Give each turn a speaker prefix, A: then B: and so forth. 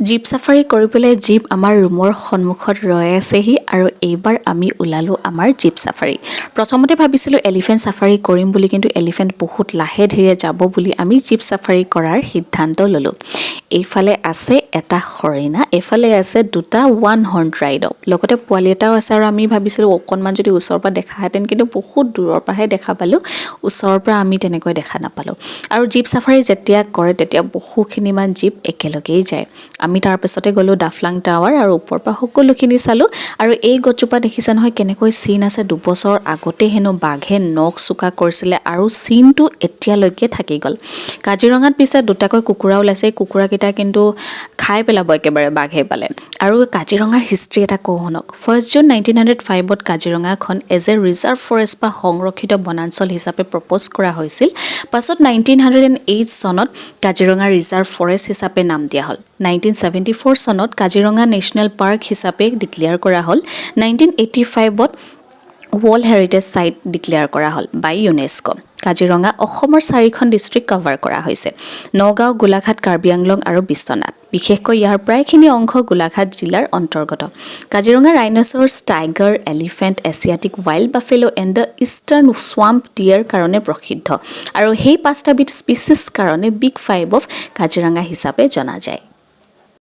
A: Jeep safari কৰিবলৈ jeep আমাৰ ৰুমৰ সন্মুখত ৰৈ আছেহি আৰু এইবাৰ আমি ওলালোঁ আমাৰ জীপ চাফাৰী। প্ৰথমতে ভাবিছিলোঁ এলিফেণ্ট চাফাৰী কৰিম বুলি, কিন্তু এলিফেণ্ট বহুত লাহে ধীৰে যাব বুলি আমি জীপ চাফাৰী কৰাৰ সিদ্ধান্ত ল'লোঁ। এইফালে আছে এটা হৰিণা, এইফালে আছে দুটা ওৱান হৰ্ণ ৰাইন', লগতে পোৱালি এটাও আছে। আৰু আমি ভাবিছিলোঁ অকণমান যদি ওচৰৰ পৰা দেখাহেঁতেন, কিন্তু বহুত দূৰৰ পৰাহে দেখা পালোঁ, ওচৰৰ পৰা আমি তেনেকৈ দেখা নাপালোঁ। আৰু জীপ চাফাৰী যেতিয়া কৰে, তেতিয়া বহুখিনিমান জীপ একেলগেই যায়। আমি তাৰপিছতে গ'লোঁ ডাফলাং টাৱাৰ আৰু ওপৰৰ পৰা সকলোখিনি চালোঁ। আৰু এই গছজোপা দেখিছে নহয়, কেনেকৈ চিন আছে। 2 বছৰ আগতে হেনো বাঘে নখ চোকা কৰিছিলে আৰু চিনটো এতিয়ালৈকে থাকি গ'ল। কাজিৰঙাত পিছে দুটাকৈ কুকুৰা ওলাইছে। এই কুকুৰাকেইটা কিন্তু খাই পেলাব একেবাৰে বাঘে পালে। আৰু কাজিৰঙাৰ হিষ্ট্ৰী এটা কওঁ শুনক। 1 জুন 1905ত কাজিৰঙাখন এজ এ ৰিজাৰ্ভ ফৰেষ্ট বা সংৰক্ষিত বনাঞ্চল হিচাপে প্ৰপ'জ কৰা হৈছিল। পাছত 1908 চনত কাজিৰঙা ৰিজাৰ্ভ ফৰেষ্ট হিচাপে নাম দিয়া হ'ল। 1974 চনত কাজিৰঙা নেশ্যনেল পাৰ্ক হিচাপে ডিক্লেয়াৰ কৰা হ'ল। 1985ত ৱৰ্ল্ড হেৰিটেজ চাইট ডিক্লেয়াৰ কৰা হ'ল বাই ইউনেস্ক'। কাজিৰঙা অসমৰ চাৰিখন ডিষ্ট্ৰিক্ট কভাৰ কৰা হৈছে, নগাঁও, গোলাঘাট, কাৰ্বি আংলং আৰু বিশ্বনাথ। বিশেষকৈ ইয়াৰ প্ৰায়খিনি অংশ গোলাঘাট জিলাৰ অন্তৰ্গত। Kaziranga rhinoceros, tiger, elephant, Asiatic wild buffalo and the eastern swamp deer কাৰণে প্ৰসিদ্ধ আৰু সেই পাঁচটাবিধ স্পিচিছ কাৰণে বিগ ফাইভ অফ কাজিৰঙা হিচাপে জনা যায়।